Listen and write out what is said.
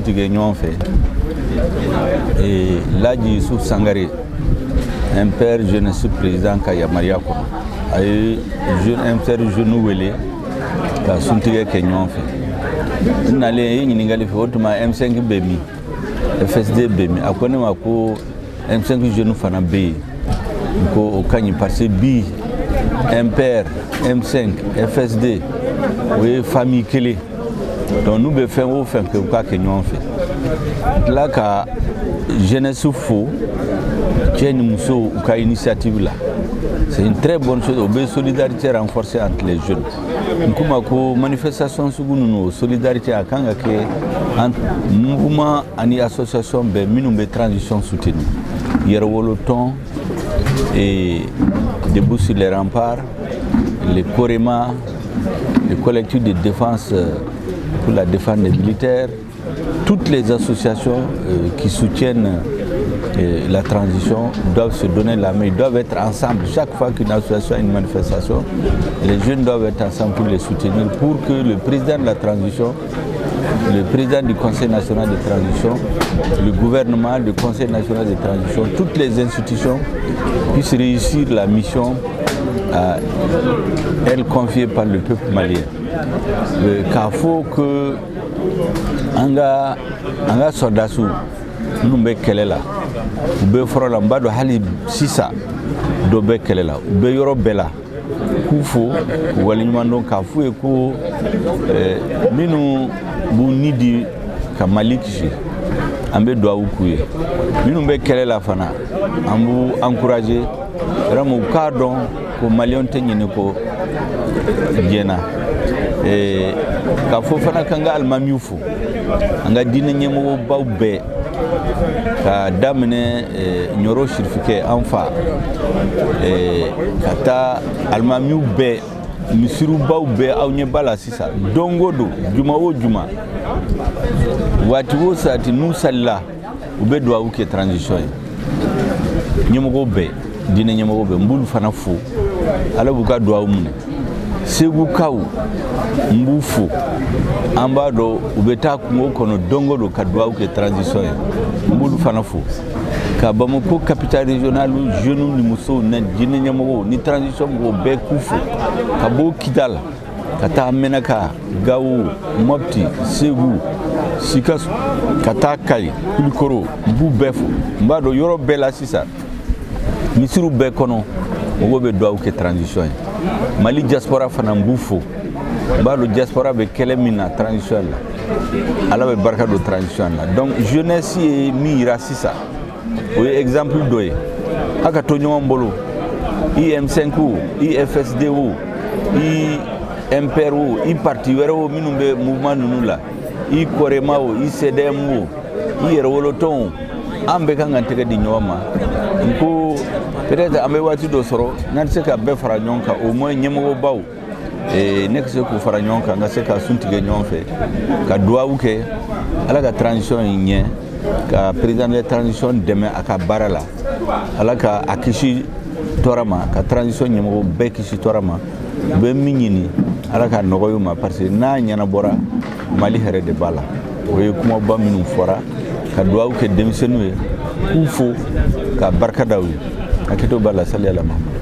tigɛ ɲɔgɔn fɛ. Laji Yusuf Sangare, MPR jeunesse président, ka yamaruya kɔnɔ, a ye MPR jeune wele ka suntigɛ kɛ ɲɔgɔn fɛ. N nalen, ye ɲininkali fɛ, o tuma M5 bɛ min, FSD bɛ min? A ko ne ma ko M5 jeune fana bɛ yen. Ko o ka ɲi, parce que bi MPR, M5, FSD, o ye famille kelen. Donc n'u bɛ fɛn o fɛn kɛ, u k'a kɛ ɲɔgɔn fɛ. Tila ka jeunesse fo, cɛ ni musow, u ka initiative la, c'est une très bonne chose. O bɛ solidarité renforcer entre les jeunes. N k'u ma ko manifestation sugu ninnu, o solidarité a kan ka kɛ entre mouvement ani association bɛɛ minnu bɛ transition soutenir, Yɛrɛwolo tɔn et Debout sur les remparts, les Corema, les collectifs de défense pour la défense des militaires, toutes les associations qui soutiennent la transition doivent se donner la main, ils doivent être ensemble. Chaque fois qu'une association a une manifestation, les jeunes doivent être ensemble pour les soutenir, pour que le président de la transition, le président du Conseil national de transition, le gouvernement, le Conseil national de transition, toutes les institutions puissent réussir la mission à elle confiée par le peuple malien. K'a fɔ que an ka sɔrɔdasiw minnu bɛ kɛlɛ la, u bɛ fɔlɔ la, n b'a dɔn hali sisan dɔ bɛ kɛlɛ la, u bɛ yɔrɔ bɛɛ la, k'u fo k'u waleɲuman dɔn, k'a f'u ye ko minnu b'u ni di ka Mali kisi, an bɛ dugawu k'u ye. Minnu bɛ kɛlɛ la fana, an b'u encourager vraiment, u k'a dɔn ko Maliyɛnw tɛ ɲinɛ ko diɲɛ na. K'a fɔ fana k'an ka alimamiw fo, an ka diinɛ ɲɛmɔgɔbaw bɛɛ, ka daminɛ Ɲɔrɔ sirifikɛ, an fa, ka taa alimamiw bɛɛ, misiribaw bɛɛ. Aw ɲɛ b'a la sisan, don o don, juma o juma, waati o saati, n'u salila, u bɛ duwawu kɛ transition ye. Ɲɛmɔgɔw bɛɛ, diinɛ ɲɛmɔgɔw bɛɛ, n b'olu fana fo, Ala b'u ka duwawu minɛ. Segukaw, n b'u fo, an b'a dɔn u bɛ taa kungo kɔnɔ don o don ka duwawu kɛ transition ye, n b'olu fana fo. Ka Bamako capitale régionale jeunes ni musow ni diinɛ ɲɛmɔgɔw ni transition mɔgɔw bɛɛ, k'u fo, ka bɔ Kidal ka taa Mɛnaka, Gawo, Mɔpti, Segu, Sikaso, ka taa Kayi, Kulikoro, n b'u bɛɛ fo. N b'a dɔn yɔrɔ bɛɛ la sisan, misiriw bɛɛ kɔnɔ, mɔgɔw bɛ duwawu kɛ transition ye. Mali diaspora fana, n b'u fo. N b'a dɔn diaspora bɛ kɛlɛ min na transition la, Ala bɛ barika don transition la. Donc jeunesse ye min yira sisan, o ye exemple dɔ ye. A ka to ɲɔgɔn bolo, i M5 o, i FSD o, i MPR o, i parti wɛrɛ o, minnu bɛ mouvement ninnu la, i Korema o, i CDM o, i Yɛrɛwolotɔn o, an bɛɛ kan ka tɛgɛ di ɲɔgɔn ma. N ko peut-être an bɛ waati dɔ sɔrɔ n'an tɛ se ka bɛɛ fara ɲɔgɔn kan, au moins ɲɛmɔgɔbaw, ne ka se k'u fara ɲɔgɔn kan, n ka se ka sun tigɛ ɲɔgɔn fɛ, ka duwawu kɛ Ala ka transition in ɲɛ, ka président de transition dɛmɛ a ka baara la, Ala ka a kisi tɔɔrɔ ma, ka transition ɲɛmɔgɔw bɛɛ kisi tɔɔrɔ ma. U bɛ min ɲini, Ala ka nɔgɔya u ma, parce que n'a ɲɛnabɔra, Mali hɛrɛ de b'a la. O ye kumaba minnu fɔra, ka duwawu kɛ denmisɛnninw ye, k'u fo, ka barika da u ye. Hakɛto b'a la, sali ala Mahamadu.